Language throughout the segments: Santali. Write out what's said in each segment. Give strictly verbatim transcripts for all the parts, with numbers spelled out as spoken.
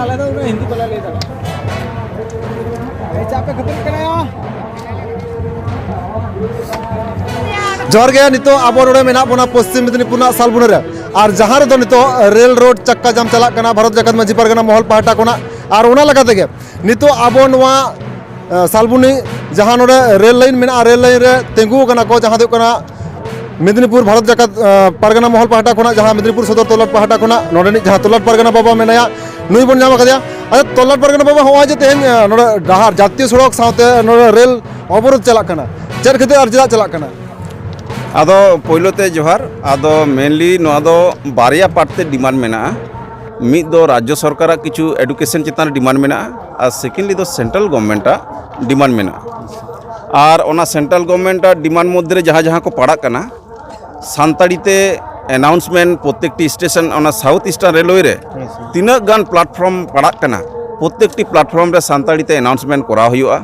ᱟᱞᱮ ᱫᱚ ᱩᱱᱟᱹᱜ ᱦᱤᱱᱫᱤ ᱵᱟᱞᱮ ᱞᱟᱹᱭ ᱫᱟᱲᱮᱭᱟᱜᱼᱟ᱾ ᱪᱟ ᱯᱮ ᱠᱷᱟᱹᱯᱟᱹᱨᱤᱜ ᱠᱟᱱᱟ ᱭᱟ? ᱡᱚᱦᱟᱨ ᱜᱮ᱾ ᱱᱤᱛᱚᱜ ᱟᱵᱚ ᱱᱚᱰᱮ ᱢᱮᱱᱟᱜ ᱵᱚᱱᱟ ᱯᱚᱥᱪᱤᱢ ᱢᱮᱫᱽᱱᱤᱯᱩᱨ ᱨᱮᱱᱟᱜ ᱥᱟᱞᱵᱚᱱᱤ ᱨᱮ, ᱟᱨ ᱡᱟᱦᱟᱸ ᱨᱮᱫᱚ ᱱᱤᱛᱚᱜ ᱨᱮᱞ ᱨᱳᱰ ᱪᱟᱠᱟ ᱡᱟᱢ ᱪᱟᱞᱟᱜ ᱠᱟᱱᱟ ᱵᱷᱟᱨᱚᱛ ᱡᱟᱠᱟᱛ ᱢᱟᱹᱡᱷᱤ ᱯᱟᱨᱜᱟᱱᱟ ᱢᱚᱦᱚᱞ ᱯᱟᱦᱴᱟ ᱠᱷᱚᱱᱟᱜ, ᱟᱨ ᱚᱱᱟ ᱞᱮᱠᱟ ᱛᱮᱜᱮ ᱱᱤᱛᱚᱜ ᱟᱵᱚ ᱱᱚᱣᱟ, ᱮ, ᱥᱟᱞᱵᱚᱱᱤ ᱡᱟᱦᱟᱸ ᱱᱚᱰᱮ ᱨᱮᱞ ᱞᱟᱭᱤᱱ ᱢᱮᱱᱟᱜᱼᱟ, ᱨᱮᱞ ᱞᱟᱭᱤᱱ ᱨᱮ ᱛᱤᱸᱜᱩ ᱟᱠᱟᱱᱟ ᱠᱚ, ᱡᱟᱦᱟᱸ ᱫᱚ ᱦᱩᱭᱩᱜ ᱠᱟᱱᱟ ᱢᱮᱫᱽᱱᱤᱯᱩᱨ ᱵᱷᱟᱨᱚᱛ ᱡᱟᱠᱟᱛ, ᱮ, ᱯᱟᱨᱜᱟᱱᱟ ᱢᱚᱦᱚᱞ ᱯᱟᱦᱴᱟ ᱠᱷᱚᱱᱟᱜ, ᱡᱟᱦᱟᱸ ᱢᱮᱫᱽᱱᱤᱯᱩᱨ ᱥᱚᱫᱚᱨ ᱛᱚᱞᱟᱴ ᱯᱟᱦᱴᱟ ᱠᱷᱚᱱᱟᱜ ᱱᱚᱰᱮᱱᱤᱡ ᱡᱟᱦᱟᱸ ᱛᱚᱞᱟᱴ ᱯᱟᱨᱜᱟᱱᱟ ᱵᱟᱵᱟ ᱢᱮᱱᱟᱭᱟ, ᱱᱩᱭ ᱵᱚᱱ ᱧᱟᱢ ᱟᱠᱟᱫᱮᱭᱟ᱾ ᱟᱪᱪᱷᱟ, ᱛᱚᱞᱟᱴ ᱯᱟᱨᱜᱟᱱᱟ ᱵᱟᱵᱟ, ᱦᱚᱸᱜᱼᱚᱭ ᱡᱮ ᱛᱮᱦᱮᱧ, ᱮ, ᱱᱚᱰᱮ ᱰᱟᱦᱟᱨ, ᱡᱟᱛᱤᱭᱚ ᱥᱚᱲᱚᱠ ᱥᱟᱶᱛᱮ ᱱᱚᱰᱮ ᱨᱮᱞ ᱚᱵᱚᱨᱳᱫᱷ ᱪᱟᱞᱟᱜ ᱠᱟᱱᱟ, ᱪᱮᱫ ᱠᱷᱟᱹᱛᱤᱨ ᱟᱨ ᱪᱮᱫᱟᱜ ᱪᱟᱞᱟᱜ ᱠᱟᱱᱟ? ᱟᱫᱚ ᱯᱳᱭᱞᱳ ᱛᱮ ᱡᱚᱦᱟᱨ᱾ ᱟᱫᱚ mainly ᱱᱚᱣᱟ ᱫᱚ ᱵᱟᱨᱭᱟ part ᱛᱮ demand ᱢᱮᱱᱟᱜᱼᱟ᱾ ᱢᱤᱫ ᱫᱚ ᱨᱟᱡᱽᱡᱚ ᱥᱚᱨᱠᱟᱨᱟᱜ ᱠᱤᱪᱷᱩ education ᱪᱮᱛᱟᱱ ᱨᱮ demand ᱢᱮᱱᱟᱜᱼᱟ, ᱟᱨ secondly ᱫᱚ central government ᱟᱜ demand ᱢᱮᱱᱟᱜᱼᱟ᱾ ᱟᱨ ᱚᱱᱟ central government ᱟᱜ demand ᱢᱚᱫᱽᱫᱷᱮ ᱨᱮ ᱡᱟᱦᱟᱸ ᱡᱟᱦᱟᱸ ᱠᱚ ᱯᱟᱲᱟᱜ ᱠᱟᱱᱟ, ᱥᱟᱱᱛᱟᱲᱤ ᱛᱮ announcement ᱯᱨᱚᱛᱮᱠᱴᱤ ᱥᱴᱮᱥᱚᱱ, ᱚᱱᱟ South Eastern Railway ᱨᱮ ᱛᱤᱱᱟᱹᱜ ᱜᱟᱱ platform ᱯᱟᱲᱟᱜ ᱠᱟᱱᱟ, ᱯᱨᱚᱛᱮᱠᱴᱤ platform ᱨᱮ ᱥᱟᱱᱛᱟᱲᱤ ᱛᱮ announcement ᱠᱚᱨᱟᱣ ᱦᱩᱭᱩᱜᱼᱟ᱾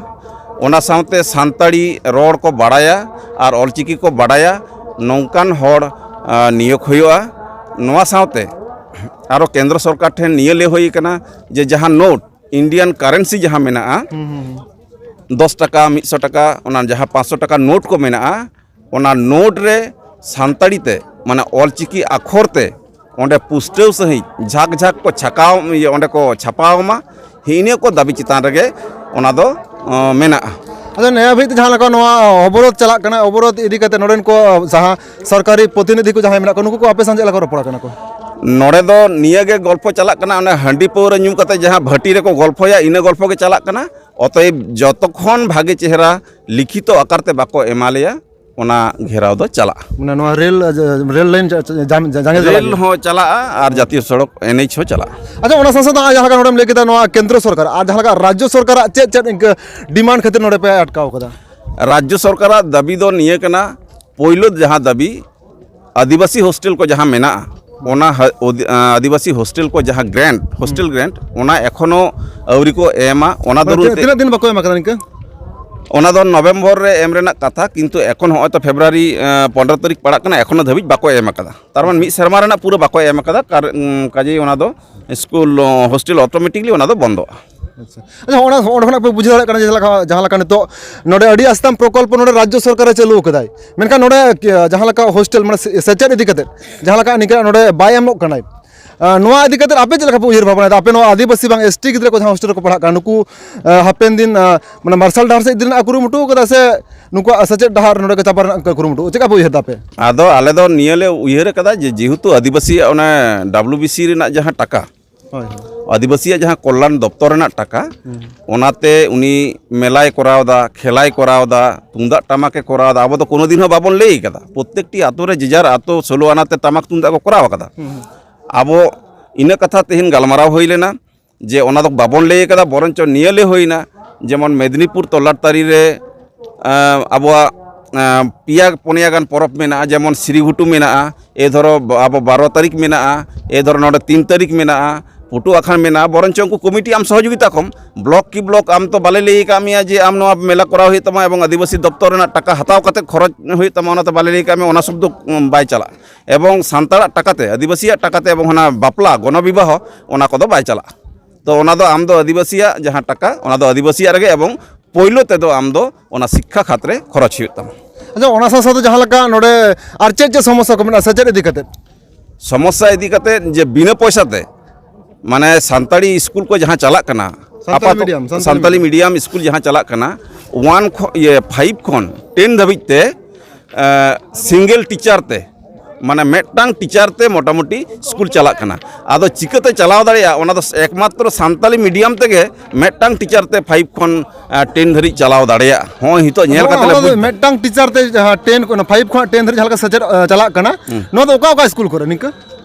ᱚᱱᱟ ᱥᱟᱶᱛᱮ ᱥᱟᱱᱛᱟᱲᱤ ᱨᱚᱲ ᱠᱚ ᱵᱟᱲᱟᱭᱟ ᱟᱨ ᱚᱞᱪᱤᱠᱤ ᱠᱚ ᱵᱟᱲᱟᱭᱟ, ᱱᱚᱝᱠᱟᱱ ᱦᱚᱲ, ᱟ, ᱱᱤᱭᱳᱜᱽ ᱦᱩᱭᱩᱜᱼᱟ᱾ ᱱᱚᱣᱟ ᱥᱟᱶᱛᱮ ᱟᱨᱚ ᱠᱮᱱᱫᱨᱚ ᱥᱚᱨᱠᱟᱨ ᱴᱷᱮᱱ ᱱᱤᱭᱟᱹ ᱞᱟᱹᱭ ᱦᱩᱭ ᱠᱟᱱᱟ ᱡᱮ ᱡᱟᱦᱟᱸ note, Indian currency ᱡᱟᱦᱟᱸ ᱢᱮᱱᱟᱜᱼᱟ, ᱦᱩᱸ, ᱦᱩᱸ, ᱦᱩᱸ᱾ ᱫᱚᱥ ᱴᱟᱠᱟ, ᱢᱤᱫᱥᱚ ᱴᱟᱠᱟ, ᱚᱱᱟ ᱡᱟᱦᱟᱸ ᱯᱟᱸᱪᱥᱚ ᱴᱟᱠᱟ note ᱠᱚ ᱢᱮᱱᱟᱜᱼᱟ, ᱚᱱᱟ note ᱨᱮ ᱥᱟᱱᱛᱟᱲᱤ ᱛᱮ, ᱢᱟᱱᱮ ᱚᱞᱪᱤᱠᱤ ᱟᱠᱷᱚᱨ ᱛᱮ ᱚᱸᱰᱮ ᱯᱩᱥᱴᱟᱹᱣ ᱥᱟᱺᱦᱤᱡ ᱡᱷᱟᱠ ᱡᱷᱟᱠ ᱠᱚ ᱪᱷᱟᱠᱟᱣ, ᱤᱭᱟᱹ, ᱚᱸᱰᱮ ᱠᱚ ᱪᱷᱟᱯᱟᱣ ᱢᱟ, ᱦᱤᱱᱟᱹ ᱠᱚ ᱫᱟᱹᱵᱤ ᱪᱮᱛᱟᱱ ᱨᱮᱜᱮ ᱚᱱᱟ ᱫᱚ, ᱚ, ᱢᱮᱱᱟᱜᱼᱟ᱾ ᱟᱫᱚ ᱱᱤᱭᱟᱹ ᱦᱟᱹᱵᱤᱡ ᱛᱮ ᱡᱟᱦᱟᱸ ᱞᱮᱠᱟ ᱱᱚᱣᱟ ᱚᱵᱚᱨᱳᱫᱷ ᱪᱟᱞᱟᱜ ᱠᱟᱱᱟ, ᱚᱵᱚᱨᱳᱫᱷ ᱤᱫᱤ ᱠᱟᱛᱮ ᱱᱚᱰᱮᱱ ᱠᱚ ᱡᱟᱦᱟᱸ ᱥᱚᱨᱠᱟᱨᱤ ᱯᱨᱚᱛᱤᱱᱤᱫᱷᱤ ᱠᱚ ᱡᱟᱦᱟᱸᱭ ᱢᱮᱱᱟᱜ ᱠᱚᱣᱟ, ᱱᱩᱠᱩ ᱠᱚ ᱟᱯᱮ ᱥᱟᱶ ᱪᱮᱫ ᱞᱮᱠᱟ ᱠᱚ ᱨᱚᱯᱚᱲ ᱠᱟᱱᱟ ᱠᱚ? ᱱᱚᱰᱮ ᱫᱚ ᱱᱤᱭᱟᱹ ᱜᱮ ᱜᱚᱞᱯᱷᱚ ᱪᱟᱞᱟᱜ ᱠᱟᱱᱟ, ᱚᱱᱮ ᱦᱟᱺᱰᱤ ᱯᱟᱹᱣᱨᱟᱹ ᱧᱩ ᱠᱟᱛᱮ ᱡᱟᱦᱟᱸ ᱵᱷᱟᱹᱴᱤ ᱨᱮᱠᱚ ᱜᱚᱞᱯᱷᱚᱭᱟ, ᱤᱱᱟᱹ ᱜᱚᱞᱯᱷᱚ ᱜᱮ ᱪᱟᱞᱟᱜ ᱠᱟᱱᱟ᱾ ᱚᱛᱚᱮᱵ ᱡᱚᱛᱚᱠᱷᱚᱱ ᱵᱷᱟᱜᱮ ᱪᱮᱦᱨᱟ ᱞᱤᱠᱷᱤᱛᱚ ᱟᱠᱟᱨ ᱛᱮ ᱵᱟᱠᱚ ᱮᱢᱟ ᱞᱮᱭᱟ, ᱚᱱᱟ ᱜᱷᱮᱨᱟᱣ ᱫᱚ ᱪᱟᱞᱟᱜᱼᱟ᱾ ᱢᱟᱱᱮ ᱱᱚᱣᱟ ᱨᱮᱞ, ᱨᱮᱞ ᱞᱟᱭᱤᱱ ᱡᱟ-, ᱡᱟ-, ᱡᱟᱸᱜᱮ ᱪᱟᱞᱟᱜ ᱨᱮᱞ ᱜᱮᱭᱟ? ᱦᱚᱸ ᱪᱟᱞᱟᱜᱼᱟ ᱟᱨ ᱡᱟᱛᱤᱭᱚ ᱥᱚᱲᱚᱠ NH ᱦᱚᱸ ᱪᱟᱞᱟᱜᱼᱟ᱾ ᱟᱪᱪᱷᱟ, ᱚᱱᱟ ᱥᱟᱶ ᱥᱟᱶᱛᱮ ᱡᱟᱦᱟᱸ ᱞᱮᱠᱟ ᱱᱚᱰᱮᱢ ᱞᱟᱹᱭ ᱠᱮᱫᱟ, ᱱᱚᱣᱟ ᱠᱮᱱᱫᱨᱚ ᱥᱚᱨᱠᱟᱨ ᱟᱨ ᱡᱟᱦᱟᱸ ᱞᱮᱠᱟ ᱨᱟᱡᱽᱡᱚ ᱥᱚᱨᱠᱟᱨᱟᱜ ᱪᱮᱫ ᱪᱮᱫ ᱤᱱᱠᱟᱹ demand ᱠᱷᱟᱹᱛᱤᱨ ᱱᱚᱰᱮ ᱯᱮ ᱟᱴᱠᱟᱣ ᱠᱟᱫᱟ? ᱨᱟᱡᱽᱡᱚ ᱥᱚᱨᱠᱟᱨᱟᱜ ᱫᱟᱹᱵᱤ ᱫᱚ ᱱᱤᱭᱟᱹ ᱠᱟᱱᱟ, ᱯᱳᱭᱞᱳ ᱡᱟᱦᱟᱸ ᱫᱟᱹᱵᱤ, ᱟᱹᱫᱤᱵᱟᱹᱥᱤ ᱦᱳᱥᱴᱮᱞ ᱠᱚ ᱡᱟᱦᱟᱸ ᱢᱮᱱᱟᱜᱼᱟ, ᱚᱱᱟ ᱦᱟ- ᱚᱫᱤ- ᱟ, ᱟᱹᱫᱤᱵᱟᱹᱥᱤ ᱦᱳᱥᱴᱮᱞ ᱠᱚ ᱡᱟᱦᱟᱸ ᱜᱨᱮᱱᱴ, ᱦᱳᱥᱴᱮᱞ ᱜᱨᱮᱱᱴ, ᱚᱱᱟ ᱮᱠᱷᱚᱱᱳ ᱟᱹᱣᱨᱤ ᱠᱚ ᱮᱢᱟ᱾ ᱚᱱᱟ ᱫᱚ ᱛᱤᱱᱟᱹᱜ ᱛᱤᱱᱟᱹᱜ ᱫᱤᱱ ᱵᱟᱠᱚ ᱮᱢ ᱟᱠᱟᱫᱟ ᱱᱤᱝᱠᱟᱹ? ᱚᱱᱟ ᱫᱚ ᱱᱚᱵᱷᱮᱢᱵᱚᱨ ᱨᱮ ᱮᱢ ᱨᱮᱱᱟᱜ ᱠᱟᱛᱷᱟ, ᱠᱤᱱᱛᱩ ᱮᱠᱷᱚᱱ ᱦᱚᱸᱜᱼᱚᱭ ᱛᱚ ᱯᱷᱮᱵᱽᱨᱩᱣᱟᱨᱤ ᱮ, ᱯᱚᱱᱨᱚ ᱛᱟᱹᱨᱤᱠᱷ ᱯᱟᱲᱟᱜ ᱠᱟᱱᱟ, ᱮᱠᱷᱚᱱᱳ ᱫᱷᱟᱹᱵᱤᱡ ᱵᱟᱠᱚ ᱮᱢ ᱟᱠᱟᱫᱟ᱾ ᱛᱟᱨ ᱢᱟᱱᱮ ᱢᱤᱫ ᱥᱮᱨᱢᱟ ᱨᱮᱱᱟᱜ ᱯᱩᱨᱟᱹ ᱵᱟᱠᱚ ᱮᱢ ᱟᱠᱟᱫᱟ᱾ ᱠᱟᱨ- ᱩᱸ, ᱠᱟᱡᱮᱭ ᱚᱱᱟ ᱫᱚ ᱥᱠᱩᱞ, ᱚ, ᱦᱳᱥᱴᱮᱞ ᱚᱴᱳᱢᱮᱴᱤᱠᱞᱤ ᱚᱱᱟ ᱫᱚ ᱵᱚᱱᱫᱚᱜᱼᱟ᱾ ᱟᱪᱪᱷᱟ, ᱟᱪᱪᱷᱟ, ᱚᱱᱟ ᱚᱸᱰᱮ ᱠᱷᱚᱱᱟᱜ ᱯᱮ ᱵᱩᱡᱷᱟᱹᱣ ᱫᱟᱲᱮᱭᱟᱜ ᱠᱟᱱᱟ ᱡᱮ ᱡᱟᱦᱟᱸ ᱞᱮᱠᱟ ᱡᱟᱦᱟᱸ ᱞᱮᱠᱟ ᱱᱤᱛᱚᱜ ᱱᱚᱰᱮ ᱟᱹᱰᱤ ᱟᱥᱛᱟᱢ ᱯᱨᱚᱠᱚᱞᱯᱚ ᱱᱚᱰᱮ ᱨᱟᱡᱽᱡᱚ ᱥᱚᱨᱠᱟᱨᱮ ᱪᱟᱹᱞᱩ ᱟᱠᱟᱫᱟᱭ, ᱢᱮᱱᱠᱷᱟᱱ ᱱᱚᱰᱮ ᱡᱟᱦᱟᱸ ᱞᱮᱠᱟ ᱦᱳᱥᱴᱮᱞ ᱢᱟᱱᱮ ᱥᱮᱪᱮᱫ ᱤᱫᱤ ᱠᱟᱛᱮᱫ ᱡᱟᱦᱟᱸ ᱞᱮᱠᱟ ᱱᱤᱝᱠᱟᱹ ᱱᱚᱰᱮ ᱵᱟᱭ ᱮᱢᱚᱜ ᱠᱟᱱᱟᱭ᱾ ᱟᱸ, ᱱᱚᱣᱟ ᱤᱫᱤ ᱠᱟᱛᱮᱫ ᱟᱯᱮ ᱪᱮᱫ ᱞᱮᱠᱟ ᱯᱮ ᱩᱭᱦᱟᱹᱨ ᱵᱷᱟᱵᱽᱱᱟᱭᱮᱫᱟ? ᱟᱯᱮ ᱱᱚᱣᱟ ᱟᱹᱫᱤᱵᱟᱹᱥᱤ ᱵᱟᱝ ᱮᱥ ᱴᱤ ᱜᱤᱫᱽᱨᱟᱹ ᱠᱚ ᱡᱟᱦᱟᱸ ᱦᱳᱥᱴᱮᱞ ᱨᱮᱠᱚ ᱯᱟᱲᱦᱟᱜ ᱠᱟᱱᱟ, ᱱᱩᱠᱩ, ᱟᱸ, ᱦᱟᱯᱮᱱ ᱫᱤᱱ, ᱟᱸ, ᱢᱟᱱᱮ ᱢᱟᱨᱥᱟᱞ ᱰᱟᱦᱟᱨ ᱥᱮᱫ ᱤᱫᱤ ᱨᱮᱱᱟᱜ ᱠᱩᱨᱩᱢᱩᱴᱩ ᱟᱠᱟᱫᱟ ᱥᱮ ᱱᱩᱠᱩᱣᱟᱜ ᱥᱮᱪᱮᱫ ᱰᱟᱦᱟᱨ ᱱᱚᱰᱮ ᱠᱚ ᱪᱟᱵᱟ ᱨᱮᱱᱟᱜ ᱠᱩᱨᱩᱢᱩᱴᱩ? ᱪᱮᱫ ᱞᱮᱠᱟ ᱯᱮ ᱩᱭᱦᱟᱹᱨ ᱮᱫᱟ ᱟᱯᱮ? ᱟᱫᱚ ᱟᱞᱮ ᱫᱚ ᱱᱤᱭᱟᱹ ᱞᱮ ᱩᱭᱦᱟᱹᱨ ᱟᱠᱟᱫᱟ ᱡᱮ ᱡᱮᱦᱮᱛᱩ ᱟᱹᱫᱤᱵᱟᱹᱥᱤᱭᱟᱜ ᱚᱱᱟ ᱰᱟᱵᱞᱤᱭᱩ ᱵᱤ ᱥᱤ ᱨᱮᱱᱟᱜ ᱡᱟᱦᱟᱸ ᱴᱟᱠᱟ, ᱦᱳᱭ, ᱦᱳᱭ᱾ ᱟᱹᱫᱤᱵᱟᱹᱥᱤᱭᱟᱜ ᱡᱟᱦᱟᱸ ᱠᱚᱞᱞᱟᱱ ᱫᱚᱯᱛᱚᱨ ᱨᱮᱱᱟᱜ ᱴᱟᱠᱟ, ᱚᱱᱟᱛᱮ ᱩᱱᱤ ᱢᱮᱞᱟᱭ ᱠᱚᱨᱟᱣ ᱮᱫᱟ, ᱠᱷᱮᱞᱟᱭ ᱠᱚᱨᱟᱣ ᱮᱫᱟ, ᱛᱩᱢᱫᱟᱜ ᱴᱟᱢᱟᱠᱮ ᱠᱚᱨᱟᱣ ᱮᱫᱟ᱾ ᱟᱵᱚ ᱫᱚ ᱠᱳᱱᱳ ᱫᱤᱱ ᱦᱚᱸ ᱵᱟᱵᱚᱱ ᱞᱟᱹᱭ ᱟᱠᱟᱫᱟ᱾ ᱯᱨᱚᱛᱮᱠᱴᱤ ᱟᱛᱳ ᱨᱮ ᱡᱮ ᱡᱟᱨ ᱟᱛᱳ ᱥᱳᱞᱳ ᱟᱱᱟᱛᱮ ᱴᱟᱢᱟᱠ ᱛᱩᱢᱫᱟᱜ ᱠᱚ ᱠᱚᱨᱟᱣ ᱟᱠᱟᱫᱟ᱾ ᱟᱵᱚ ᱤᱱᱟᱹ ᱠᱟᱛᱷᱟ ᱛᱮᱦᱮᱧ ᱜᱟᱞᱢᱟᱨᱟᱣ ᱦᱩᱭ ᱞᱮᱱᱟ ᱡᱮ ᱚᱱᱟ ᱫᱚ ᱵᱟᱵᱚᱱ ᱞᱟᱹᱭ ᱟᱠᱟᱫᱟ, ᱵᱚᱨᱚᱱᱪᱚ ᱱᱤᱭᱟᱹ ᱞᱟᱹᱭ ᱦᱩᱭᱱᱟ ᱡᱮᱢᱚᱱ ᱢᱮᱫᱽᱱᱤᱯᱩᱨ ᱛᱚᱞᱟᱴ ᱛᱟᱹᱨᱤ ᱨᱮ, ᱟᱸ, ᱟᱵᱚᱣᱟᱜ, ᱟᱸ, ᱯᱮᱭᱟ ᱯᱩᱱᱭᱟ ᱜᱟᱱ ᱯᱚᱨᱚᱵᱽ ᱢᱮᱱᱟᱜᱼᱟ, ᱡᱮᱢᱚᱱ ᱥᱨᱤᱜᱷᱩᱴᱩ ᱢᱮᱱᱟᱜᱼᱟ, ᱮ ᱫᱷᱚᱨᱚ ᱟᱵᱚ ᱵᱟᱨᱚ ᱛᱟᱹᱨᱤᱠᱷ ᱢᱮᱱᱟᱜᱼᱟ, ᱮ ᱫᱷᱚᱨᱚ ᱱᱚᱰᱮ ᱛᱤᱱ ᱛᱟᱹᱨᱤᱠᱷ ᱢᱮᱱᱟᱜᱼᱟ, ᱯᱩᱴᱩ ᱟᱠᱷᱟᱱ ᱢᱮᱱᱟᱜᱼᱟ, ᱵᱚᱨᱚᱱᱪᱚ ᱩᱱᱠᱩ ᱠᱚᱢᱤᱴᱤ ᱟᱢ ᱥᱚᱦᱚᱡᱳᱜᱤᱛᱟ ᱠᱚᱢ᱾ ᱵᱞᱚᱠ ᱠᱤ ᱵᱞᱚᱠ ᱟᱢ ᱛᱚ ᱵᱟᱞᱮ ᱞᱟᱹᱭ ᱟᱠᱟᱫ ᱢᱮᱭᱟ ᱡᱮ ᱟᱢ ᱱᱚᱣᱟ ᱢᱮᱞᱟ ᱠᱚᱨᱟᱣ ᱦᱩᱭᱩᱜ ᱛᱟᱢᱟ ᱮᱵᱚᱝ ᱟᱹᱫᱤᱵᱟᱹᱥᱤ ᱫᱚᱯᱛᱚᱨ ᱨᱮᱱᱟᱜ ᱴᱟᱠᱟ ᱦᱟᱛᱟᱣ ᱠᱟᱛᱮ ᱠᱷᱚᱨᱚᱪ ᱦᱩᱭᱩᱜ ᱛᱟᱢᱟ, ᱚᱱᱟ ᱛᱚ ᱵᱟᱞᱮ ᱞᱟᱹᱭ ᱟᱠᱟᱫ ᱢᱮᱭᱟ, ᱚᱱᱟ ᱥᱚᱵᱫᱚ, ᱩᱸ, ᱵᱟᱭ ᱪᱟᱞᱟᱜᱼᱟ᱾ ᱮᱵᱚᱝ ᱥᱟᱱᱛᱟᱲᱟᱜ ᱴᱟᱠᱟᱛᱮ, ᱟᱹᱫᱤᱵᱟᱹᱥᱤᱭᱟᱜ ᱴᱟᱠᱟᱛᱮ ᱮᱵᱚᱝ ᱦᱟᱱᱟ ᱵᱟᱯᱞᱟ, ᱜᱚᱱᱚ ᱵᱤᱵᱟᱦᱚ, ᱚᱱᱟ ᱠᱚᱫᱚ ᱵᱟᱭ ᱪᱟᱞᱟᱜᱼᱟ᱾ ᱛᱚ ᱚᱱᱟ ᱫᱚ ᱟᱢ ᱫᱚ ᱟᱹᱫᱤᱵᱟᱹᱥᱤᱭᱟᱜ ᱡᱟᱦᱟᱸ ᱴᱟᱠᱟ, ᱚᱱᱟ ᱫᱚ ᱟᱹᱫᱤᱵᱟᱹᱥᱤᱭᱟᱜ ᱨᱮᱜᱮ ᱮᱵᱚᱝ ᱯᱳᱭᱞᱳ ᱛᱮᱫᱚ ᱟᱢ ᱫᱚ ᱚᱱᱟ ᱥᱤᱠᱠᱷᱟ ᱠᱷᱟᱛ ᱨᱮ ᱠᱷᱚᱨᱚᱪ ᱦᱩᱭᱩᱜ ᱛᱟᱢᱟ᱾ ᱟᱪᱪᱷᱟ, ᱚᱱᱟ ᱥᱟᱶ ᱥᱟᱶᱛᱮ ᱡᱟᱦᱟᱸ ᱞᱮᱠᱟ ᱱᱚᱰᱮ ᱟᱨ ᱪᱮᱫ ᱪᱮᱫ ᱥᱚᱢᱚᱥᱥᱟ ᱠᱚ ᱢᱮᱱᱟᱜᱼᱟ ᱥᱮᱪᱮᱫ ᱤᱫᱤ ᱠᱟᱛᱮᱫ? ᱥᱚᱢᱚᱥᱥᱟ ᱤᱫᱤ ᱠᱟᱛᱮ ᱡᱮ ᱵᱤᱱᱟᱹ ᱯᱚᱭᱥᱟ ᱛᱮ, ᱢᱟᱱᱮ ᱥᱟᱱᱛᱟᱲᱤ ᱥᱠᱩᱞ ᱠᱚ ᱡᱟᱦᱟᱸ ᱪᱟᱞᱟᱜ ᱠᱟᱱᱟ, Santali medium, Santali Santali medium school ᱡᱟᱦᱟᱸ ᱪᱟᱞᱟᱜ ᱠᱟᱱᱟ, ᱳᱣᱟᱱ ᱠᱷᱚ-, ᱤᱭᱟᱹ, ᱯᱷᱟᱭᱤᱵᱷ ᱠᱷᱚᱱ ᱴᱮᱱ ᱫᱷᱟᱹᱵᱤᱡ ᱛᱮ, ᱮᱸ, ᱥᱤᱝᱜᱮᱞ ᱴᱤᱪᱟᱨ ᱛᱮ, ᱢᱟᱱᱮ ᱢᱤᱫᱴᱟᱝ ᱴᱤᱪᱟᱨ ᱛᱮ ᱢᱚᱴᱟᱢᱩᱴᱤ ᱥᱠᱩᱞ ᱪᱟᱞᱟᱜ ᱠᱟᱱᱟ᱾ ᱟᱫᱚ ᱪᱤᱠᱟᱹᱛᱮ ᱪᱟᱞᱟᱣ ᱫᱟᱲᱮᱭᱟᱜᱼᱟ? ᱚᱱᱟ ᱫᱚ ᱮᱠᱢᱟᱛᱨᱚ ᱥᱟᱱᱛᱟᱲᱤ ᱢᱤᱰᱤᱭᱟᱢ ᱛᱮᱜᱮ ᱢᱤᱫᱴᱟᱝ ᱴᱤᱪᱟᱨ ᱛᱮ ᱯᱷᱟᱭᱤᱵᱷ ᱠᱷᱚᱱ, ᱮᱸ, ᱴᱮᱱ ᱫᱷᱟᱹᱨᱤᱡ ᱪᱟᱞᱟᱣ ᱫᱟᱲᱮᱭᱟᱜᱼᱟ᱾ ᱦᱚᱸᱜᱼᱚᱭ ᱱᱤᱛᱚᱜ ᱧᱮᱞ ᱠᱟᱛᱮ ᱞᱮ ᱵᱩᱡᱽ ᱮᱫᱟ᱾ ᱢᱤᱫᱴᱟᱝ ᱴᱤᱪᱟᱨ ᱛᱮ ᱡᱟᱦᱟᱸ ᱴᱮᱱ ᱠᱷᱚᱱ, ᱯᱷᱟᱭᱤᱵᱷ ᱠᱷᱚᱱᱟᱜ ᱴᱮᱱ ᱫᱷᱟᱹᱨᱤᱡ ᱡᱟᱦᱟᱸ ᱞᱮᱠᱟ ᱥᱮᱪᱮᱫ, ᱮ, ᱪᱟᱞᱟᱜ ᱠᱟᱱᱟ, ᱱᱚᱣᱟ ᱫᱚ ᱚᱠᱟ ᱚᱠᱟ ᱥᱠᱩᱞ ᱠᱚᱨᱮ ᱱᱤᱝᱠᱟᱹ?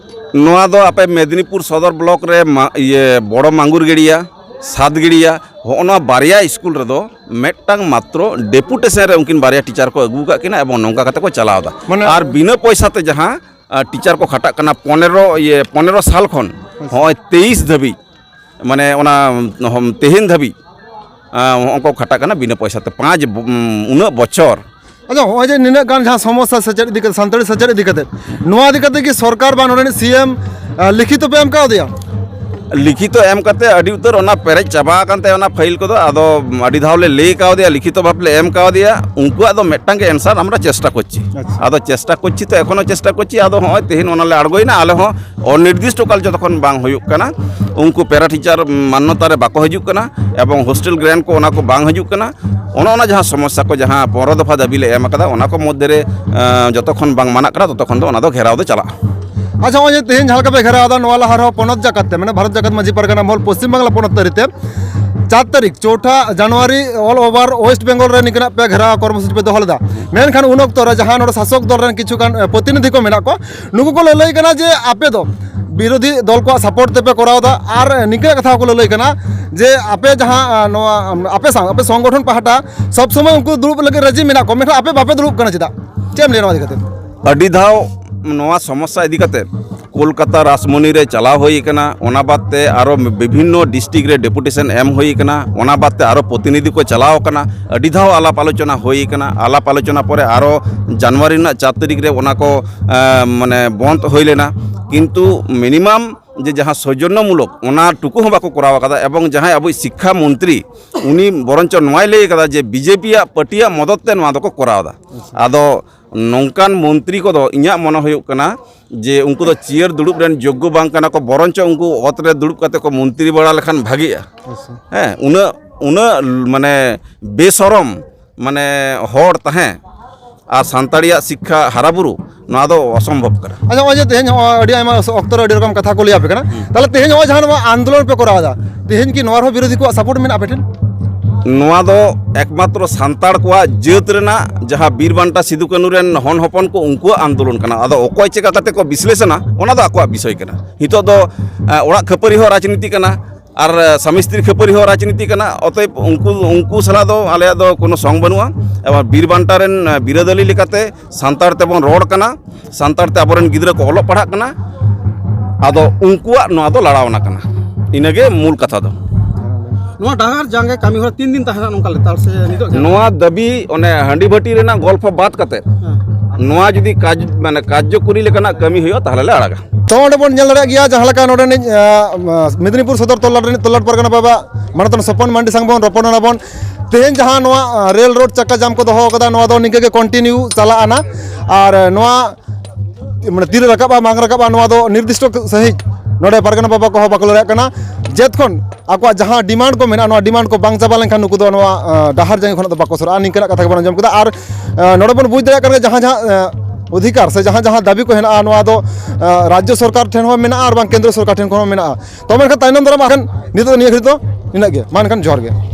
ᱱᱚᱣᱟ ᱫᱚ ᱟᱯᱮ ᱢᱮᱫᱽᱱᱤᱯᱩᱨ ᱥᱚᱫᱚᱨ ᱵᱞᱚᱠ ᱨᱮ ᱢᱟ-, ᱤᱭᱟᱹ, ᱵᱚᱲᱚ ᱢᱟᱝᱜᱩᱨ ᱜᱟᱹᱲᱤᱭᱟ, ᱥᱟᱛ ᱜᱟᱹᱲᱤᱭᱟ, ᱦᱚᱸᱜᱼᱚ ᱱᱚᱣᱟ ᱵᱟᱨᱭᱟ ᱥᱠᱩᱞ ᱨᱮᱫᱚ ᱢᱤᱫᱴᱟᱝ ᱢᱟᱛᱨᱚ ᱰᱮᱯᱩᱴᱮᱥᱚᱱ ᱨᱮ ᱩᱱᱠᱤᱱ ᱵᱟᱨᱭᱟ ᱴᱤᱪᱟᱨ ᱠᱚ ᱟᱹᱜᱩ ᱟᱠᱟᱫ ᱠᱤᱱᱟ ᱮᱵᱚᱝ ᱱᱚᱝᱠᱟ ᱠᱟᱛᱮ ᱠᱚ ᱪᱟᱞᱟᱣ ᱮᱫᱟ᱾ ᱢᱟᱱᱮ ᱟᱨ ᱵᱤᱱᱟᱹ ᱯᱚᱭᱥᱟ ᱛᱮ ᱡᱟᱦᱟᱸ ᱟᱨ ᱴᱤᱪᱟᱨ ᱠᱚ ᱠᱷᱟᱴᱟᱜ ᱠᱟᱱᱟ ᱯᱚᱱᱮᱨᱚ, ᱤᱭᱟᱹ, ᱯᱚᱱᱮᱨᱚ ᱥᱟᱞ ᱠᱷᱚᱱ ᱦᱚᱸᱜᱼᱚᱭ ᱛᱮᱭᱤᱥ ᱫᱷᱟᱹᱵᱤᱡ, ᱢᱟᱱᱮ ᱚᱱᱟ ᱦᱚᱢ-, ᱛᱮᱦᱮᱧ ᱫᱷᱟᱹᱵᱤᱡ, ᱟᱸ, ᱦᱚᱸᱜᱼᱚ ᱠᱚ ᱠᱷᱟᱴᱟᱜ ᱠᱟᱱᱟ ᱵᱤᱱᱟᱹ ᱯᱚᱭᱥᱟ ᱛᱮ, ᱯᱟᱸᱪ ᱵᱚ-, ᱩᱱᱟᱹᱜ ᱵᱚᱪᱷᱚᱨ᱾ ᱟᱪᱪᱷᱟ, ᱦᱚᱸᱜᱼᱚᱭ ᱡᱮ ᱱᱤᱱᱟᱹᱜ ᱜᱟᱱ ᱡᱟᱦᱟᱸ ᱥᱚᱢᱚᱥᱥᱟ ᱥᱮᱪᱮᱫ ᱤᱫᱤ ᱠᱟᱛᱮ, ᱥᱟᱱᱛᱟᱲᱤ ᱥᱮᱪᱮᱫ ᱤᱫᱤ ᱠᱟᱛᱮ, ᱱᱚᱣᱟ ᱤᱫᱤ ᱠᱟᱛᱮ ᱠᱤ ᱥᱚᱨᱠᱟᱨ ᱵᱟ ᱱᱚᱰᱮᱱᱤᱡ ᱥᱤ ᱮᱢ, ᱟᱸ, ᱞᱤᱠᱷᱤᱛᱚ ᱯᱮ ᱮᱢ ᱠᱟᱣᱫᱮᱭᱟ? ᱞᱤᱠᱷᱤᱛᱚ ᱮᱢ ᱠᱟᱛᱮ ᱟᱹᱰᱤ ᱩᱛᱟᱹᱨ ᱚᱱᱟ ᱯᱮᱨᱮᱡ ᱪᱟᱵᱟ ᱟᱠᱟᱱ ᱛᱟᱭᱟ ᱚᱱᱟ ᱯᱷᱟᱭᱤᱞ ᱠᱚᱫᱚ, ᱟᱫᱚ ᱟᱹᱰᱤ ᱫᱷᱟᱣ ᱞᱮ ᱞᱟᱹᱭ ᱠᱟᱣᱫᱮᱭᱟ, ᱞᱤᱠᱷᱤᱛᱚ ᱵᱷᱟᱵᱽ ᱞᱮ ᱮᱢ ᱠᱟᱣᱫᱮᱭᱟ, ᱩᱱᱠᱩᱣᱟᱜ ᱫᱚ ᱢᱤᱫᱴᱟᱝ ᱜᱮ ᱮᱱᱥᱟᱨ, "ᱟᱢᱨᱟ ᱪᱮᱥᱴᱟ ᱠᱚᱨᱪᱤ᱾" ᱟᱪᱪᱷᱟ᱾ ᱟᱫᱚ ᱪᱮᱥᱴᱟ ᱠᱚᱨᱪᱤ ᱛᱚ ᱮᱠᱷᱚᱱᱳ ᱪᱮᱥᱴᱟ ᱠᱚᱨᱪᱤ, ᱟᱫᱚ ᱦᱚᱸᱜᱼᱚᱭ ᱛᱮᱦᱮᱧ ᱚᱱᱟ ᱞᱮ ᱟᱬᱜᱚᱭᱮᱱᱟ, ᱟᱞᱮ ᱦᱚᱸ ᱚᱱᱤᱨᱫᱤᱥᱴᱚ ᱠᱟᱞ ᱡᱚᱛᱚᱠᱷᱚᱱ ᱵᱟᱝ ᱦᱩᱭᱩᱜ ᱠᱟᱱᱟ, ᱩᱱᱠᱩ ᱯᱮᱨᱟ ᱴᱤᱪᱟᱨ ᱢᱟᱱᱱᱚᱛᱟ ᱨᱮ ᱵᱟᱠᱚ ᱦᱤᱡᱩᱜ ᱠᱟᱱᱟ ᱮᱵᱚᱝ ᱦᱳᱥᱴᱮᱞ ᱜᱨᱮᱱᱴ ᱠᱚ ᱚᱱᱟ ᱠᱚ ᱵᱟᱝ ᱦᱤᱡᱩᱜ ᱠᱟᱱᱟ, ᱚᱱᱮ ᱚᱱᱟ ᱡᱟᱦᱟᱸ ᱥᱚᱢᱚᱥᱥᱟ ᱠᱚ, ᱡᱟᱦᱟᱸ ᱯᱚᱱᱨᱚ ᱫᱚᱯᱷᱟ ᱫᱟᱹᱵᱤ ᱞᱮ ᱮᱢ ᱟᱠᱟᱫᱟ, ᱚᱱᱟ ᱠᱚ ᱢᱚᱫᱽᱫᱷᱮ ᱨᱮ, ᱟᱸ, ᱡᱚᱛᱚᱠᱷᱚᱱ ᱵᱟᱝ ᱢᱟᱱᱟᱜ ᱠᱟᱱᱟ, ᱛᱚᱛᱚᱠᱷᱚᱱ ᱫᱚ ᱚᱱᱟ ᱫᱚ ᱜᱷᱮᱨᱟᱣ ᱫᱚ ᱪᱟᱞᱟᱜᱼᱟ᱾ ᱟᱪᱪᱷᱟ, ᱱᱚᱜᱼᱚᱭ ᱡᱮ ᱛᱮᱦᱮᱧ ᱡᱟᱦᱟᱸ ᱞᱮᱠᱟ ᱯᱮ ᱜᱷᱮᱨᱟᱣ ᱮᱫᱟ, ᱱᱚᱣᱟ ᱞᱟᱦᱟ ᱨᱮᱦᱚᱸ ᱯᱚᱱᱚᱛ ᱡᱟᱠᱟᱛ ᱛᱮ, ᱢᱟᱱᱮ ᱵᱷᱟᱨᱚᱛ ᱡᱟᱠᱟᱛ ᱢᱟᱹᱡᱷᱤ ᱯᱟᱨᱜᱟᱱᱟ ᱢᱚᱦᱚᱞ ᱯᱚᱥᱪᱤᱢ ᱵᱟᱝᱞᱟ ᱯᱚᱱᱚᱛ ᱛᱟᱹᱨᱤ ᱛᱮ ᱪᱟᱨ ᱛᱟᱹᱨᱤᱠᱷ, ᱪᱳᱣᱴᱷᱟ ᱡᱟᱱᱩᱣᱟᱨᱤ, all over West Bengal ᱨᱮ ᱱᱤᱝᱠᱟᱹᱱᱟᱜ ᱯᱮ ᱜᱷᱮᱨᱟᱣ ᱠᱚᱨᱢᱚᱥᱩᱪᱤ ᱯᱮ ᱫᱚᱦᱚ ᱞᱮᱫᱟ᱾ ᱢᱮᱱᱠᱷᱟᱱ ᱩᱱ ᱚᱠᱛᱚ ᱨᱮ ᱡᱟᱦᱟᱸ ᱱᱚᱰᱮ ᱥᱟᱥᱚᱠ ᱫᱚᱞ ᱨᱮᱱ ᱠᱤᱪᱷᱩ ᱜᱟᱱ, ᱮ, ᱯᱨᱚᱛᱤᱱᱤᱫᱷᱤ ᱠᱚ ᱢᱮᱱᱟᱜ ᱠᱚᱣᱟ, ᱱᱩᱠᱩ ᱠᱚ ᱞᱟᱹᱞᱟᱹᱭ ᱠᱟᱱᱟ ᱡᱮ ᱟᱯᱮ ᱫᱚ ᱵᱤᱨᱳᱫᱷᱤ ᱫᱚᱞ ᱠᱚᱣᱟᱜ ᱥᱟᱯᱳᱨᱴ ᱛᱮᱯᱮ ᱠᱚᱨᱟᱣ ᱮᱫᱟ᱾ ᱟᱨ ᱱᱤᱝᱠᱟᱹᱱᱟᱜ ᱠᱟᱛᱷᱟ ᱦᱚᱸᱠᱚ ᱞᱟᱹᱞᱟᱹᱭ ᱠᱟᱱᱟ ᱡᱮ ᱟᱯᱮ ᱡᱟᱦᱟᱸ, ᱟ, ᱱᱚᱣᱟ, ᱟᱯᱮ ᱥᱟᱶ, ᱟᱯᱮ ᱥᱚᱝᱜᱚᱴᱷᱚᱱ ᱯᱟᱦᱴᱟ ᱥᱚᱵ ᱥᱚᱢᱚᱭ ᱩᱱᱠᱩ ᱫᱩᱲᱩᱵ ᱞᱟᱹᱜᱤᱫ ᱨᱟᱹᱡᱤ ᱢᱮᱱᱟᱜ ᱠᱚᱣᱟ, ᱢᱮᱱᱠᱷᱟᱱ ᱟᱯᱮ ᱵᱟᱯᱮ ᱫᱩᱲᱩᱵ ᱠᱟᱱᱟ ᱪᱮᱫᱟᱜ? ᱪᱮᱫ ᱮᱢ ᱞᱟᱹᱭᱟ ᱱᱚᱣᱟ ᱤᱫᱤ ᱠᱟᱛᱮ? ᱟᱹᱰᱤ ᱫᱷᱟᱣ ᱱᱚᱣᱟ ᱥᱚᱢᱚᱥᱥᱟ ᱤᱫᱤ ᱠᱟᱛᱮ ᱠᱳᱞᱠᱟᱛᱟ ᱨᱟᱥᱢᱚᱱᱤ ᱨᱮ ᱪᱟᱞᱟᱣ ᱦᱩᱭ ᱟᱠᱟᱱᱟ, ᱚᱱᱟ ᱵᱟᱫ ᱛᱮ ᱟᱨᱚ ᱵᱤᱵᱷᱤᱱᱱᱚ ᱰᱤᱥᱴᱨᱤᱠᱴ ᱨᱮ ᱰᱮᱯᱩᱴᱮᱥᱚᱱ ᱮᱢ ᱦᱩᱭ ᱟᱠᱟᱱᱟ, ᱚᱱᱟ ᱵᱟᱫ ᱛᱮ ᱟᱨᱚ ᱯᱨᱚᱛᱤᱱᱤᱫᱷᱤ ᱠᱚ ᱪᱟᱞᱟᱣ ᱟᱠᱟᱱᱟ, ᱟᱹᱰᱤ ᱫᱷᱟᱣ ᱟᱞᱟᱯ ᱟᱞᱳᱪᱚᱱᱟ ᱦᱩᱭ ᱟᱠᱟᱱᱟ᱾ ᱟᱞᱟᱯ ᱟᱞᱳᱪᱚᱱᱟ ᱯᱚᱨᱮ ᱟᱨᱚ ᱡᱟᱱᱩᱣᱟᱨᱤ ᱨᱮᱱᱟᱜ ᱪᱟᱨ ᱛᱟᱹᱨᱤᱠᱷ ᱨᱮ ᱚᱱᱟ ᱠᱚ, ᱮᱸ, ᱢᱟᱱᱮ ᱵᱚᱱᱫ ᱦᱩᱭ ᱞᱮᱱᱟ, ᱠᱤᱱᱛᱩ ᱢᱤᱱᱤᱢᱟᱢ ᱡᱮ ᱡᱟᱦᱟᱸ ᱥᱳᱡᱚᱱᱱᱚᱢᱩᱞᱚᱠ, ᱚᱱᱟ ᱴᱩᱠᱩ ᱦᱚᱸ ᱵᱟᱠᱚ ᱠᱚᱨᱟᱣ ᱟᱠᱟᱫᱟ᱾ ᱮᱵᱚᱝ ᱡᱟᱦᱟᱸᱭ ᱟᱵᱚᱭᱤᱡ ᱥᱤᱠᱠᱷᱟ ᱢᱚᱱᱛᱨᱤ, ᱩᱱᱤ ᱵᱚᱨᱚᱱᱪᱚ ᱱᱚᱣᱟᱭ ᱞᱟᱹᱭ ᱟᱠᱟᱫᱟ ᱡᱮ ᱵᱤᱡᱮᱯᱤ ᱭᱟᱜ ᱯᱟᱹᱴᱤᱭᱟᱜ ᱢᱚᱫᱚᱛ ᱛᱮ ᱱᱚᱣᱟ ᱫᱚᱠᱚ ᱠᱚᱨᱟᱣ ᱮᱫᱟ᱾ ᱟᱫᱚ ᱱᱚᱝᱠᱟᱱ ᱢᱚᱱᱛᱨᱤ ᱠᱚᱫᱚ ᱤᱧᱟᱹᱜ ᱢᱚᱱᱮ ᱦᱩᱭᱩᱜ ᱠᱟᱱᱟ ᱡᱮ ᱩᱱᱠᱩ ᱫᱚ ᱪᱤᱭᱟᱹᱨ ᱫᱩᱲᱩᱵ ᱨᱮᱱ ᱡᱳᱜᱽᱜᱚ ᱵᱟᱝ ᱠᱟᱱᱟ ᱠᱚ, ᱵᱚᱨᱚᱱᱪᱚ ᱩᱱᱠᱩ ᱚᱛ ᱨᱮ ᱫᱩᱲᱩᱵ ᱠᱟᱛᱮ ᱠᱚ ᱢᱚᱱᱛᱨᱤ ᱵᱟᱲᱟ ᱞᱮᱠᱷᱟᱱ ᱵᱷᱟᱜᱤᱜᱼᱟ᱾ ᱦᱮᱸ, ᱩᱱᱟᱹᱜ, ᱩᱱᱟᱹᱜ ᱢᱟᱱᱮ ᱵᱮᱥᱚᱨᱚᱢ ᱢᱟᱱᱮ ᱦᱚᱲ ᱛᱟᱦᱮᱸ ᱟᱨ ᱥᱟᱱᱛᱟᱲᱤᱭᱟᱜ ᱥᱤᱠᱠᱷᱟ ᱦᱟᱨᱟᱵᱩᱨᱩ, ᱱᱚᱣᱟ ᱫᱚ ᱚᱥᱚᱢᱵᱷᱚᱵ ᱠᱟᱱᱟ᱾ ᱟᱪᱪᱷᱟ, ᱱᱚᱜᱼᱚᱭ ᱡᱮ ᱛᱮᱦᱮᱧ ᱱᱚᱜᱼᱚᱭ ᱟᱹᱰᱤ ᱟᱭᱢᱟ ᱚᱠᱛᱚ ᱨᱮ ᱟᱹᱰᱤ ᱨᱚᱠᱚᱢ ᱠᱟᱛᱷᱟ ᱠᱚ ᱞᱟᱹᱭ ᱟᱯᱮ ᱠᱟᱱᱟ, ᱛᱟᱦᱚᱞᱮ ᱛᱮᱦᱮᱧ ᱱᱚᱜᱼᱚᱭ ᱡᱟᱦᱟᱸ ᱱᱚᱣᱟ ᱟᱱᱫᱳᱞᱚᱱ ᱯᱮ ᱠᱚᱨᱟᱣ ᱮᱫᱟ, ᱛᱮᱦᱮᱧ ᱠᱤ ᱱᱚᱣᱟ ᱨᱮᱦᱚᱸ ᱵᱤᱨᱳᱫᱷᱤ ᱠᱚᱣᱟᱜ ᱥᱟᱯᱳᱨᱴ ᱢᱮᱱᱟᱜᱼᱟ ᱟᱯᱮ ᱴᱷᱮᱱ? ᱱᱚᱣᱟ ᱫᱚ ᱮᱠᱢᱟᱛᱨᱚ ᱥᱟᱱᱛᱟᱲ ᱠᱚᱣᱟᱜ ᱡᱟᱹᱛ ᱨᱮᱱᱟᱜ ᱡᱟᱦᱟᱸ ᱵᱤᱨ ᱵᱟᱱᱴᱟ ᱥᱤᱫᱩ ᱠᱟᱹᱱᱩ ᱨᱮᱱ ᱦᱚᱱ ᱦᱚᱯᱚᱱ ᱠᱚ, ᱩᱱᱠᱩᱣᱟᱜ ᱟᱱᱫᱳᱞᱚᱱ ᱠᱟᱱᱟ᱾ ᱟᱫᱚ ᱚᱠᱚᱭ ᱪᱮᱠᱟ ᱠᱟᱛᱮ ᱠᱚ ᱵᱤᱥᱞᱮᱥᱚᱱᱟ, ᱚᱱᱟ ᱫᱚ ᱟᱠᱚᱣᱟᱜ ᱵᱤᱥᱚᱭ ᱠᱟᱱᱟ᱾ ᱱᱤᱛᱚᱜ ᱫᱚ, ᱮ, ᱚᱲᱟᱜ ᱠᱷᱟᱹᱯᱟᱹᱨᱤ ᱦᱚᱸ ᱨᱟᱡᱽᱱᱤᱛᱤ ᱠᱟᱱᱟ, ᱟᱨ ᱥᱟᱢᱤ ᱥᱛᱨᱤ ᱠᱷᱟᱹᱯᱟᱹᱨᱤ ᱦᱚᱸ ᱨᱟᱡᱽᱱᱤᱛᱤ ᱠᱟᱱᱟ᱾ ᱚᱛᱚᱮᱵ ᱩᱱᱠᱩ, ᱩᱱᱠᱩ ᱥᱟᱞᱟᱜ ᱫᱚ ᱟᱞᱮᱭᱟᱜ ᱫᱚ ᱠᱳᱱᱳ ᱥᱚᱝ ᱵᱟᱹᱱᱩᱜᱼᱟ᱾ ᱮᱵᱟᱨ ᱵᱤᱨ ᱵᱟᱱᱴᱟ ᱨᱮᱱ ᱵᱤᱨᱟᱹᱫᱟᱹᱞᱤ ᱞᱮᱠᱟᱛᱮ ᱥᱟᱱᱛᱟᱲ ᱛᱮᱵᱚᱱ ᱨᱚᱲ ᱠᱟᱱᱟ, ᱥᱟᱱᱛᱟᱲ ᱛᱮ ᱟᱵᱚᱨᱮᱱ ᱜᱤᱫᱽᱨᱟᱹ ᱠᱚ ᱚᱞᱚᱜ ᱯᱟᱲᱦᱟᱜ ᱠᱟᱱᱟ᱾ ᱟᱫᱚ ᱩᱱᱠᱩᱣᱟᱜ ᱱᱚᱣᱟ ᱫᱚ ᱞᱟᱲᱟᱣᱱᱟ ᱠᱟᱱᱟ᱾ ᱤᱱᱟᱹᱜᱮ ᱢᱩᱞ ᱠᱟᱛᱷᱟ ᱫᱚ᱾ ᱱᱚᱣᱟ ᱰᱟᱦᱟᱨ ᱡᱟᱸᱜᱮ ᱠᱟᱹᱢᱤ ᱦᱚᱨᱟ ᱛᱤᱱ ᱫᱤᱱ ᱛᱟᱦᱮᱱᱟ ᱱᱚᱝᱠᱟ ᱞᱮᱛᱟᱲ ᱥᱮ ᱱᱤᱛᱚᱜ ᱜᱮ? ᱱᱚᱣᱟ ᱫᱟᱹᱵᱤ, ᱚᱱᱮ ᱦᱟᱺᱰᱤ ᱵᱷᱟᱹᱴᱤ ᱨᱮᱱᱟᱜ ᱜᱚᱞᱯᱷᱚ ᱵᱟᱫ ᱠᱟᱛᱮ, ᱦᱮᱸ᱾ ᱱᱚᱣᱟ ᱡᱩᱫᱤ ᱠᱟᱡᱽ ᱢᱟᱱᱮ ᱠᱟᱨᱡᱚᱠᱚᱨᱤ ᱞᱮᱠᱟᱱᱟᱜ ᱠᱟᱹᱢᱤ ᱦᱩᱭᱩᱜᱼᱟ, ᱛᱟᱦᱚᱞᱮ ᱞᱮ ᱟᱲᱟᱜᱟ᱾ ᱛᱚ ᱚᱸᱰᱮ ᱵᱚᱱ ᱧᱮᱞ ᱫᱟᱲᱮᱭᱟᱜ ᱜᱮᱭᱟ, ᱡᱟᱦᱟᱸ ᱞᱮᱠᱟ ᱱᱚᱰᱮᱱᱤᱡ ᱟᱸ, ᱢᱮᱫᱽᱱᱤᱯᱩᱨ ᱥᱚᱫᱚᱨ ᱛᱚᱞᱟᱴ ᱨᱤᱱᱤᱡ ᱛᱚᱞᱟᱴ ᱯᱟᱨᱜᱟᱱᱟ ᱵᱟᱵᱟ ᱢᱟᱱᱚᱛᱟᱱ ᱥᱚᱯᱚᱱ ᱢᱟᱱᱰᱤ ᱥᱟᱝ ᱵᱚᱱ ᱨᱚᱯᱚᱲ ᱮᱱᱟ ᱵᱚᱱ᱾ ᱛᱮᱦᱮᱧ ᱡᱟᱦᱟᱸ ᱱᱚᱣᱟ ᱟᱸ, ᱨᱮᱞ ᱨᱳᱰ ᱪᱟᱠᱟ ᱡᱟᱢ ᱠᱚ ᱫᱚᱦᱚ ᱠᱟᱫᱟ, ᱱᱚᱣᱟ ᱫᱚ ᱱᱤᱝᱠᱟᱹ ᱜᱮ ᱠᱚᱱᱴᱤᱱᱤᱭᱩ ᱪᱟᱞᱟᱜᱼᱟ ᱱᱟ᱾ ᱟᱨ ᱱᱚᱣᱟ ᱢᱟᱱᱮ ᱛᱤᱨᱮ ᱨᱟᱠᱟᱵᱼᱟ ᱵᱟᱝ ᱨᱟᱠᱟᱵᱼᱟ, ᱱᱚᱣᱟ ᱫᱚ ᱱᱤᱨᱫᱤᱥᱴᱚ ᱥᱟᱺᱦᱤᱡ ᱱᱚᱰᱮ ᱯᱟᱨᱜᱟᱱᱟ ᱵᱟᱵᱟ ᱠᱚᱦᱚᱸ ᱵᱟᱠᱚ ᱞᱟᱹᱭ ᱫᱟᱲᱮᱭᱟᱜ ᱠᱟᱱᱟ᱾ ᱡᱮᱫ ᱠᱷᱚᱱ ᱟᱠᱚᱣᱟᱜ ᱡᱟᱦᱟᱸ ᱰᱤᱢᱟᱱᱰ ᱠᱚ ᱢᱮᱱᱟᱜᱼᱟ, ᱱᱚᱣᱟ ᱰᱤᱢᱟᱱᱰ ᱠᱚ ᱵᱟᱝ ᱪᱟᱵᱟ ᱞᱮᱱᱠᱷᱟᱱ ᱱᱩᱠᱩ ᱫᱚ ᱱᱚᱣᱟ ᱟᱸ, ᱰᱟᱦᱟᱨ ᱡᱟᱸᱜᱮ ᱠᱷᱚᱱᱟᱜ ᱫᱚ ᱵᱟᱠᱚ ᱥᱚᱨᱟᱜᱼᱟ, ᱱᱤᱝᱠᱟᱹᱱᱟᱜ ᱠᱟᱛᱷᱟ ᱜᱮᱵᱚᱱ ᱟᱸᱡᱚᱢ ᱠᱮᱫᱟ᱾ ᱟᱨ ᱟᱸ, ᱱᱚᱰᱮ ᱵᱚᱱ ᱵᱩᱡᱽ ᱫᱟᱲᱮᱭᱟᱜ ᱠᱟᱱᱟ ᱡᱟᱦᱟᱸ ᱡᱟᱦᱟᱸ ᱟᱸ, ᱚᱫᱷᱤᱠᱟᱨ ᱥᱮ ᱡᱟᱦᱟᱸ ᱡᱟᱦᱟᱸ ᱫᱟᱹᱵᱤ ᱠᱚ ᱦᱮᱱᱟᱜᱼᱟ, ᱱᱚᱣᱟ ᱫᱚ ᱟᱸ, ᱨᱟᱡᱽᱡᱚ ᱥᱚᱨᱠᱟᱨ ᱴᱷᱮᱱ ᱦᱚᱸ ᱢᱮᱱᱟᱜᱼᱟ ᱟᱨ ᱵᱟᱝ ᱠᱮᱱᱫᱨᱚ ᱥᱚᱨᱠᱟᱨ ᱴᱷᱮᱱ ᱠᱷᱚᱱ ᱦᱚᱸ ᱢᱮᱱᱟᱜᱼᱟ᱾ ᱛᱚᱵᱮ ᱢᱮᱱᱠᱷᱟᱱ ᱛᱟᱭᱱᱚᱢ ᱫᱟᱨᱟᱢ ᱟᱠᱷᱟᱱ ᱱᱤᱛᱚᱜ ᱫᱚ ᱱᱤᱭᱟᱹ ᱜᱷᱟᱹᱲᱤᱡ ᱫᱚ ᱤᱱᱟᱹᱜ ᱜᱮ᱾ ᱢᱟ ᱮᱱᱠᱷᱟᱱ ᱡᱚᱦᱟᱨ ᱜᱮ᱾